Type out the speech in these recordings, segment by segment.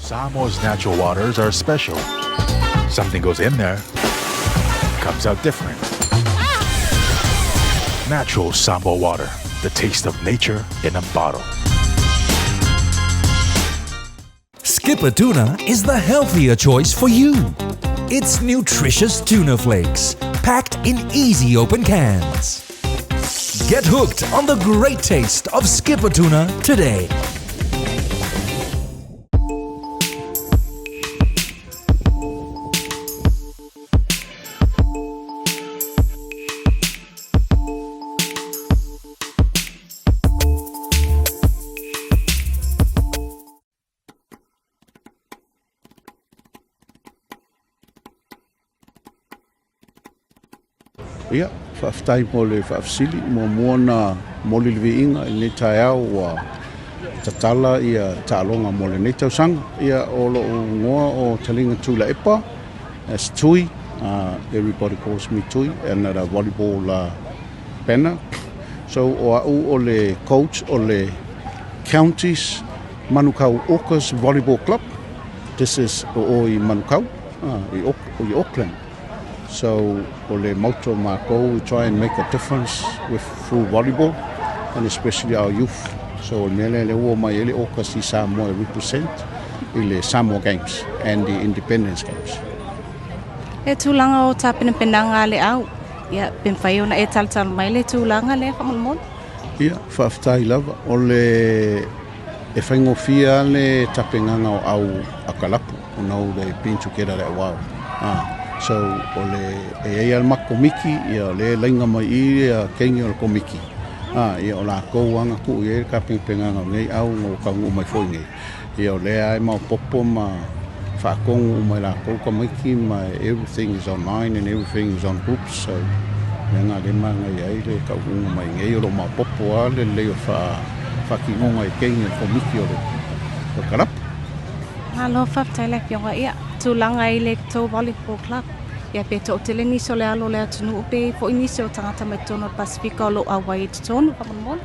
Samoa's natural waters are special. Something goes in there, comes out different. Natural Samoa water, the taste of nature in a bottle. Skippa Tuna is the healthier choice for you. It's nutritious tuna flakes, packed in easy open cans. Get hooked on the great taste of Skippa Tuna today. Ia, faafetai mo le faafesili. Muamua ona momoli le viiga i lenei taeao ua tatala ia taaloga mo lenei tausaga. Ia, o lou igoa o Taliga Tuilaepa, that's Tui, everybody calls me Tui, and the volleyball banner. So, o au o le coach o le Counties Manukau Orcas Volleyball Club. This is o o i Manukau, i Auckland. So, o le motto mākou, we try and make a difference with through volleyball, and especially our youth. So, o le mea lea lea ua omai ai le Orcas i Samoa e represent i le Samoa Games and the Independence Games. E tulaga o tapenapenaga a le au, ia, pe mafai ona e talatala mai le tulaga lea faamolemole? Ia, faafetai lava. O le e faigofie lava le tapenaga o au a kalapu, you know they've been together that while. So, o le e i ai lava le matou komiti, ia o lea e laina mai i i ia teine o le komiti. Ia o latou lava na tuu i ai le tapenapenaga o lenei au na ua taunuu mai foi nei. Ia o lea lava e maopoopo ma faatonu uma e latou tamaiti ma everything is online and everything is on groups. So, mea na lea e manaia ai le taunuuga mai nei, o lo o maopoopo lava le lelei o le faatinoga i teine o le komiti o le kalapu. Malo, faafetai le afioga. Ia, tulaga i le tou volleyball club, ia pe toatele nisi o le alo o le atunuu pe i ai foi nisi o tagata mai totonu o le Pasefika o lo o auai i totonu, faamolemole.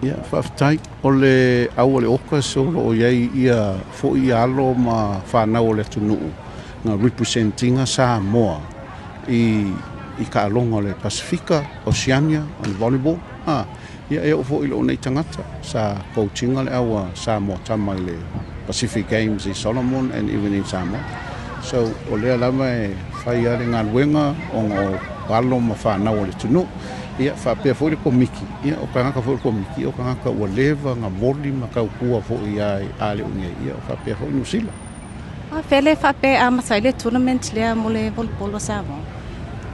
Ia, faafetai. O le au o le Orcas o lo o i ai ia foi ia alo ma fanau o le atunuu na represent ina Samoa i i taaloga o le Pasefika, Oceania, o le volleyball. Ia e oo foi i lou nei tagata sa coach ina le au a Samoa tama i le Pacific Games i Solomon and even in Samoa. So o lea lava e fai lava le galuega ona o alo ma fanau o le atunuu. Ia faapea foi le komiti, ia o tagata foi o le komiti, o tagata ua leva na voli ma tautua foi ia a le nei, ia o faapea foi Niu Sila. A fea le faapea e amata ai le tournament lea mo le volleyball o Samoa?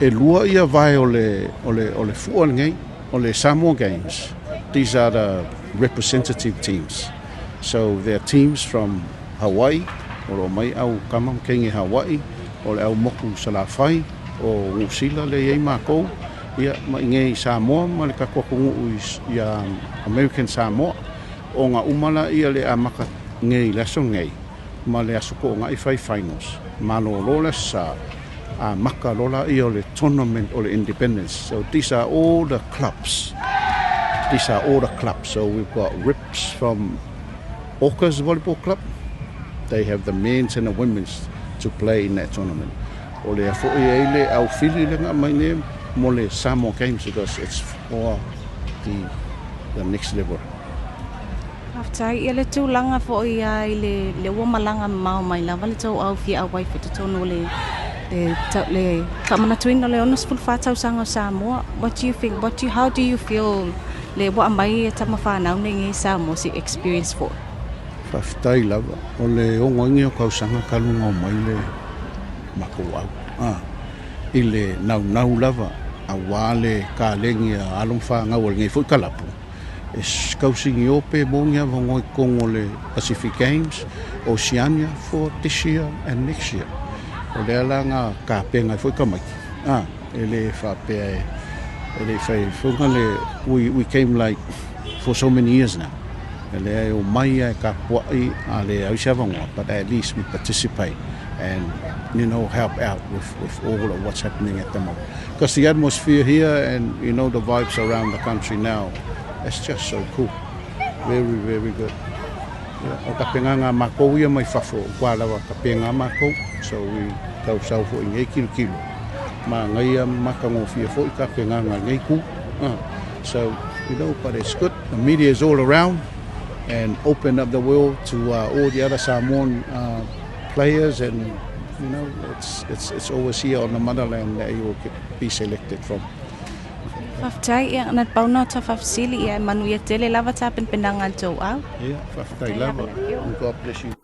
E lua ia vae o le o le o le fua lenei, o le Samoa Games. These are the representative teams. So there are teams from Hawaii, o lo o mai au tama ma teine Hawaii, o le au motu Salafai, o Niu Sila lea e i ai matou, ia ma i nei i Samoa ma le tatou atunuu i American Samoa. Ona uma laia le amata nei i le aso nei ma le aso toonai fai finals. Malolo le aso sa, amata loa laia o le tournament o le Independence. So these are all the clubs. These are all the clubs. So we've got reps from Orcas Volleyball Club. They have the men's and the women's to play in that tournament. O lea foi e ai le au fili lea na aumai nei mo le Samoa Games because it's for the next level. Faafetai. Ia le tulaga foi a i le le ua malaga mamao mai lava le tou au fia auai foi totonu o le le le faamanatuina o le 64 tausaga o Samoa. What do you think? What do you, how do you feel le ua aumai e tama fanau nei i Samoa se experience foi? Faafetai lava. O le ogoigi o tausaga talu ona omai le matou au i le naunau lava aua le kalegi a alo ma fanau o lenei foi kalapu e kausini o pe mo ni avanoa i totonu o le Pacific Games, Oceania for this year and next year. O lea la na tapena ai foi tamaiti, e le faapea e le i fai foi le we came like for so many years now. E lea e omai lava e tapuai a leai se avanoa, but at least we participate and you know help out with all of what's happening at the moment. Because the atmosphere here and you know the vibes around the country now, it's just so cool. Very, very good. Ia, o tapenaga a matou ia mai fafo ua lava tapena matou, so we tausau foi i nei kilokilo manaia ma matagofie foi tapenaga a lenei itu. So but it's good. The media is all around and open up the world to all the other Samoan players, and it's always here on the motherland that you will be selected from. Faafetai, ia na pau na o ta faafesili, ia e manuia tele lava tapenapenaga a le tou au. Yeah, faafetai lava. And God bless you.